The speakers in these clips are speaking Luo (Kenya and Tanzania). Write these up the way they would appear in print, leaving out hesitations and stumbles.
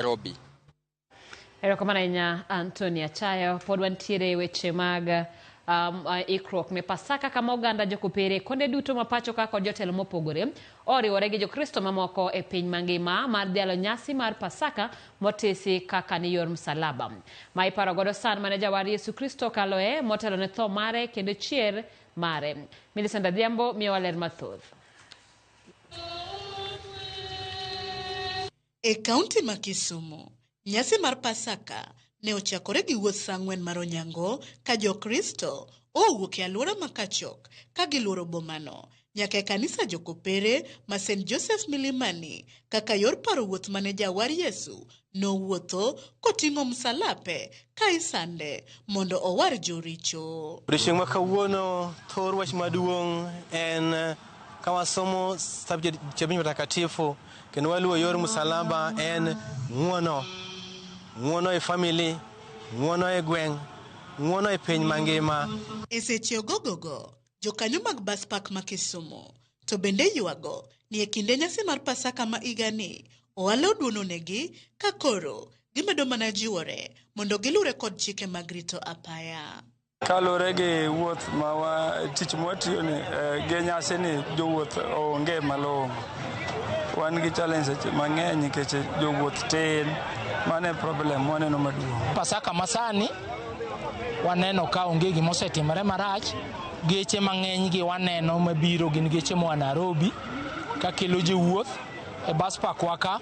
Nairobi. Erokamano ahinya Anthony Achayo. Pod wantiere e weche mag ikruok ne Pasaka kama oganda jokopere kuonde duto ma pacho ka kod jotelo mopogore oriwore gi Jokristo mamoko e piny mangima mar dhialo nyasi mar Pasaka motisi kaka ni yor msalaba. Ma iparo godo san mane jawar Yesu Kristo okaloe motelo ne tho mare kendo chier mare. Millicent Adhiambo miyowa ler mathoth. E kaunti ma Kisumu, nyasi mar Pasaka ne ochakore gi wuoth saa ang'wen mar onyango ka Jokristo owuok e alwora ma Kachok ka giluoro bomano nyaka e kanisa Jokopere ma St. Joseph Milimani kaka yor paro wuoth mane jawar Yesu nowuotho koting'o msalape ka isande mondo owar joricho. Odiechieng' ma kawuono thor wach maduong' en ka wasomo subject cha Mtakatifu kendo waluwo yor msalaba en ng'uono. Ng'uono e family, ng'uono e gweng', ng'uono e piny mangima. E seche ogogogo, jokanyo mag bus park ma Kisumu to bende ywago ni e kinde nyasi mar Pasaka ma higani, ohala oduononegi ka koro gimedo mana jiwore mondo gilure kod chike mag rito apaya. Kaluwore gi wuoth ma wa tich mwatiyo ni gi nyasi ni jowuoth onge malong'o. Wan gi challenge mang'eny nikech jowuoth tin. Mano e problem mwaneno maduong'. Pasaka masani waneno ka onge gima osetimore marach. Geche mang'eny gi waneno mabiro gin geche moa Nairobi kakelo jowuoth e bus park wa ka.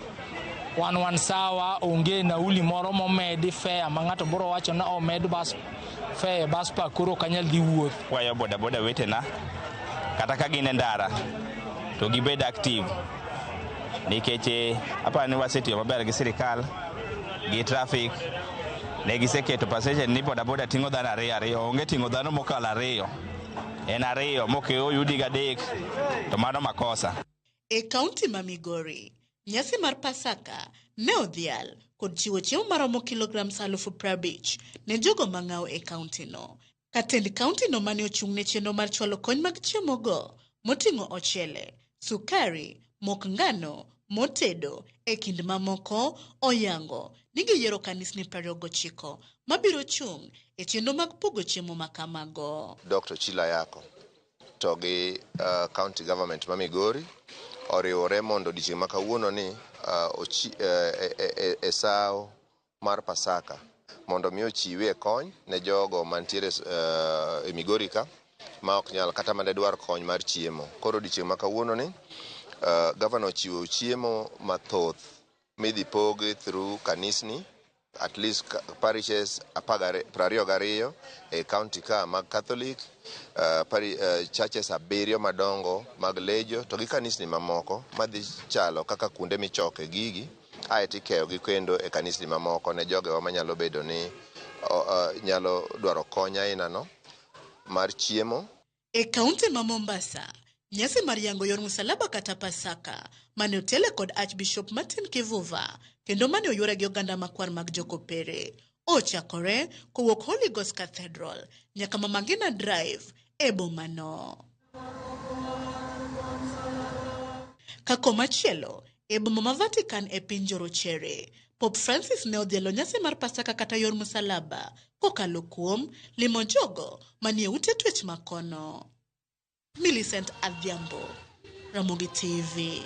Wan sawa, onge nauli moro momedi fare ma ng'ato biro wacho ni omed bus fare e bus park koro ok anyal dhi wuoth. Kwayo bodaboda wetena kata ka gin e ndara to gibed active nikech aparo ni wasetiyo maber gi sirikal gi traffic ne giseketo percentage ni bodaboda ting'o dhano ariyo ariyo, onge ting'o dhano mokalo ariyo, en ariyo mok oyudi gi adek to mano makosa. E kaunti ma Migori, nyasi mar Pasaka ne odhial kod chiwo chiemo maromo kilograms 50,000 ne jogo mang'awo e kauntino. Katend kauntino mane ochung' ne chenro mar chwalo kony mag chiemo go moting'o ochele, sukari, mok ngano, motedo e kind mamoko oyango ni giyiero kanisni 29 mabiro chung' e chenro mag pogo chiemo makamago. Dr. Chila Yako to gi county government ma Migori oriwore mondo odiechieng' ma kawuono ni e sawo mar Pasaka mondo mi ochiwie kony ne jogo mantiere e Migori ka ma ok nyal kata mane dwar kony mar chiemo. Koro odiechieng' ma kawuono ni governor ochiwo chiemo mathoth midhi pogi through kanisni at least parishes 22 e county ka mag Catholic, churches 7 madongo mag lejo to gi kanisni mamoko madhi chalo kaka kuonde michoke gigi ae tikeyogi kendo e kanisni mamoko ne jogewa manyalo bedo ni nyalo dwaro kony aina no mar chiemo. E kaunti ma Mombasa, nyasi mar yango yor msalaba kata Pasaka mane otele kod Archbishop Martin Kivuva kendo mane oyuore gi oganda makwar mag Jokopere ochakore kowuok Holy Ghost Cathedral nyaka Mama Ngina Drive e bomano. Ka komachielo, e boma ma Vatican e piny Jorochere, Pope Francis ne odhialo nyasi mar Pasaka kata yor msalaba kokalo kuom limo jogo manie ute twech makono. Millicent Adhiambo, Ramogi TV.